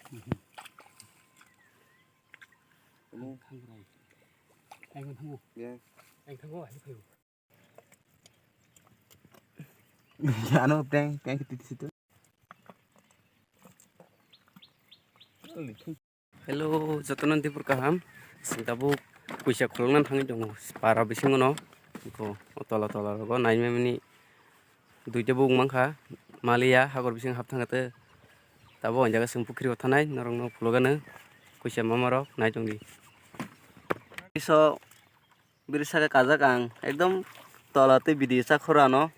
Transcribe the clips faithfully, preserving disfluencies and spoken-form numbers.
Ang thango. Ya. Ang thango, ang thango. Ano prank, prank titi situ. Hello, jotono dipur kaham. Sing tabuk kuisa khulukna thangwi tongo. Para bisingo no. Iko tola tola rogo naimani duita buk mankha. Maliya hakor bising hap thangate. Tabuk ang jaga sing pukhri o thanai norokno khulukgano. Kuisa mama rok nai tongdi. Iso biri saka kajak ang ekdom tola tei bidi sak khorano.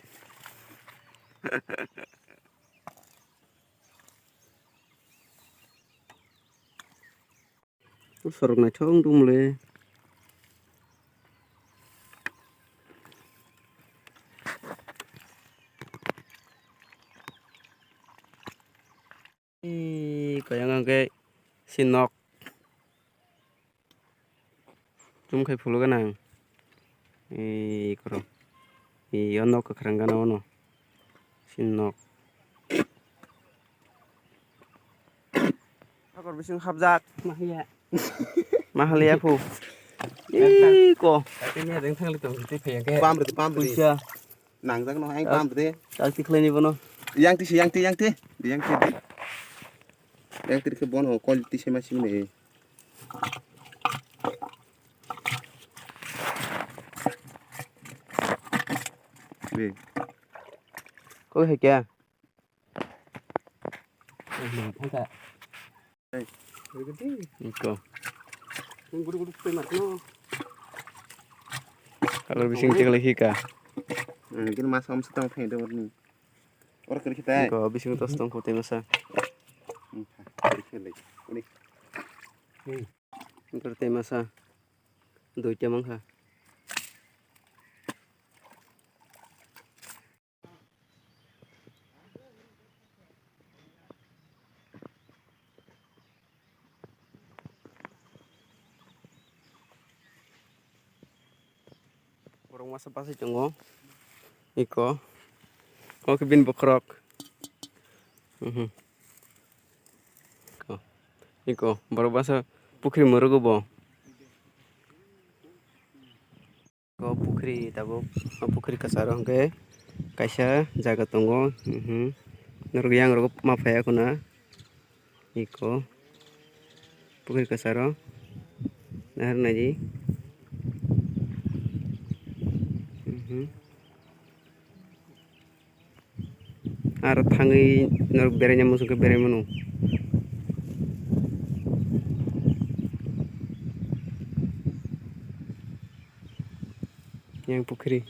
Sorok naithok wng tongmole. Ee, koyang hwnkhe si nok. Chum khai phulugana ang. Ee, koro. Ee, o nok kwkhwrang gana ono. Si nok. Hakor bising hapjak. Mahiya. Mahaliya phu. Ii, ko. Tini ada yang thang litum, tini phai yang ke. Pam rwdi, pam rwdi. Puisa. Nangjak no, ang pam de. Chak tikhlai ni bono. Yang tisi, yang ti, yang ti. Di yang ti di. Yang ti ke bono, kol tisi ma simi ne. Be. Kok hai kya? Iko. Kalau bising cek lagi ka. Ini masa om setengah phe dor ni. Ora kiri kita. Iko bising tos tong kote masa. Ini. Kote masa. Duita mangkha. Borok masa bachai tongo. Iko. Oke, bini bokhorok. Mhm. Iko. Iko. Borok masa pukhri mwrwgo bo. O pukhri tabuk, o pukhri kwcharo hwnkhe kaisa jaga tongo, mhm. Norok yang rogo ma phaiya khuna, iko pukhri kwcharo nahar naidi, mhm. Aro thangwi norok beraina muchungkhe berai mano. Yang pukhri.